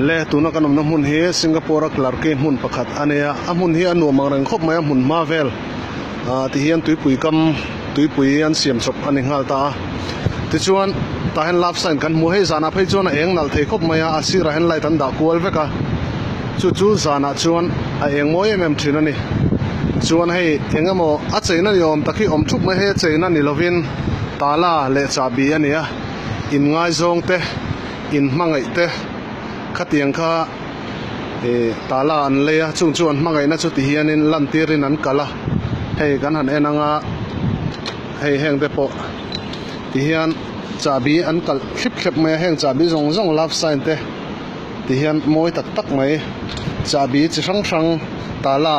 Le tuna kan awmna hmun hi Singapore a Clarke Quay hmun pakhat a nia a hmun hi a nuam ang reng khawp mai a hmun hma vel ah ti hian tuipui kam tuipui an siam chawp a ni nghal ta a tichuan tah hian love sign kan hmu a hei zanah phei chuan a eng nalh thei khawp mai a a sirah hian light an dah kual vek a chu chu zanah chuan a eng mawi em em thin a ni chuan hei eng emaw a cheina ni awm tak hi awm thup mai hei a cheina ni lovin tala leh chahbi a ni a inngaizawng te. In hmangaih te khatiang kha ih tala an lei a chung chu an hmangaihna chu ti hianin lan tirin an kal a hei kan han en anga hei heng te pawh ti hian chahbi an kalh thlip thlep mai a heng chahbi zawng zawng love sign te ti hian mawi tak tak mai chahbi chi hrang hrang tala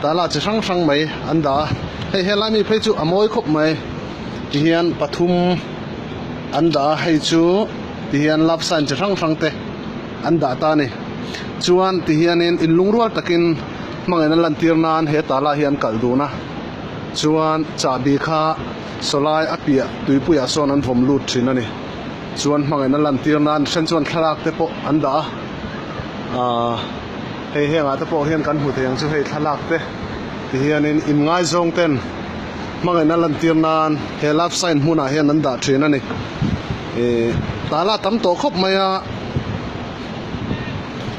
tala chi hrang hrang mai an dah a hei helai mi phei chu a mawi khawp mai ti hian pathum. An dah a hei chu ti hian love sign chi hrang hrang te an dah ta a ni chuan ti hianin in lungrual takin hmangaihna lantir nan he tala hi an kalh dun a chuan chahbi kha sawlai a piah tuipuiah sawn an vawm lut thin a ni chuan hmangaihna lantir nan then chuan thlalak te pawh an dah a ahh hei hengah te pawh hian kan hmu thei ang chu hei thlalak te ti hianin inngaizawng ten. Hmangaihna lantir nan he love sign hmunah hian an dah thin a ni. Ih tala tam tawh khawp mai a,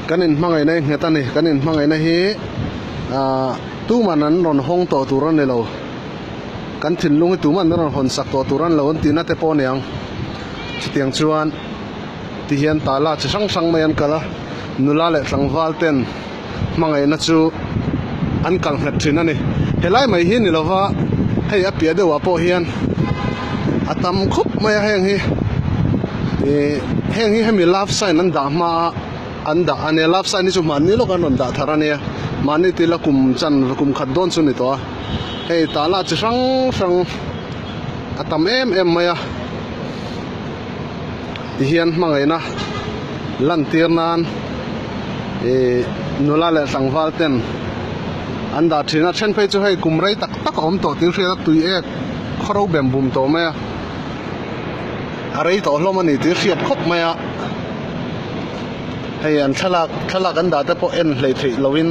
kan inhmangaihna hi nghet a ni. Kan inhmangaihna hi ah tuman an rawn hawng tawh tur a ni lo. Kan thinlung hi tuman an rawn hawn sak tawh tur a ni lo an tihna te pawh a ni ang. Chutiang chuan ti hian tala chi hrang hrang mai an kal a, nula leh tlangval ten. Hmangaihna chu an kal nghet thin a ni. Helai mai hi ni lova hei a piah deuhah pawh hian a tam khawp mai a heng hi ih heng hi hemi love sign an dah hma a an dah a nia love sign hi chu mahni lawk an rawn dah thar a nia mahni tila kum chan kum khat dawn chu ni tawh a hei tah lah chi hrang hrang a tam em em mai a tihian hmangaihna lantir nan ih nula leh tlangval ten an dah thin a then phei chu hei kum rei tak tak a awm tawh tih hriat a tui ek khawro bem bum tawh mai a a rei tawh hlawm a ni tih hriat khawp mai a hei an thlalak thlalak an dah te pawh en hleih theih loh in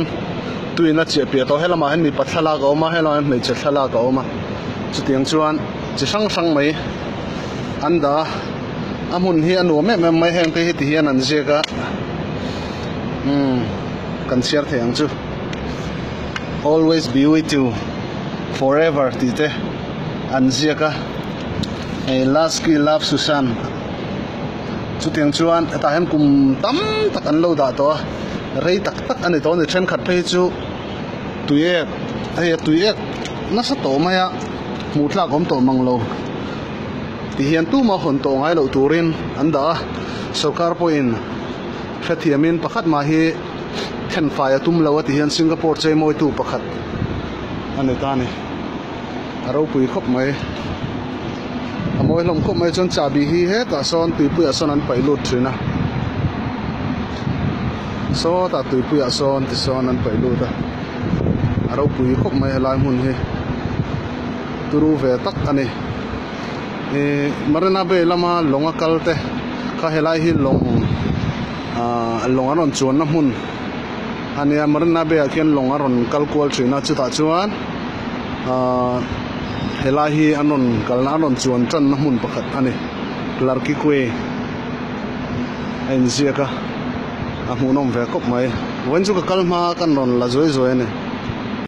tuiin a chiah piah tawh helamah hian mipa thlalak a awm a helamah hian hmeichhe thlalak a awm a chutiang chuan chi hrang hrang mai. An dah a a hmun hi a nuam em em mai heng te hi ti hian an ziak a umm kan chhiar thei ang chu always be with you forever tih te an ziak a hei last key love susan chutiang chuan hetah hian kum tam tak an lo dah tawh a rei tak tak a ni tawh a ni thenkhat phei chu tui ek hei a tui ek nasa tawh mai a hmuh tlak awm tawh mang lo. Ti hian tuma hawn tawh ngai loh turin an dah a, sorkar pawhin hrethiamin pakhat mah hi thenfai a tum lo a ti hian Singapore cheimawitu pakhat a ni ta a ni. A ropui khawp mai. A mawi hlawm khawp mai chuan chahbi hi hetah sawn tuipuiah sawn an paih lut thin a, sawtah tuipuiah sawn tisawn an paih lut a, a ropui khawp mai helai hmun hi. Turu ve tak a ni. Ih Marina Bay lama lawng a kal te kha helai hi lawng ah lawng an rawn chuanna hmun a nia Marina Bay ah khian lawng a rawn kal kual thin a chutah chuan ah helai hi an rawn kalna an rawn chuan tanna hmun pakhat a ni Clarke Quay a inziak a a hmuhnawm ve khawp mai vawiin chu ka kal hma kan rawn la zuai zuai a ni.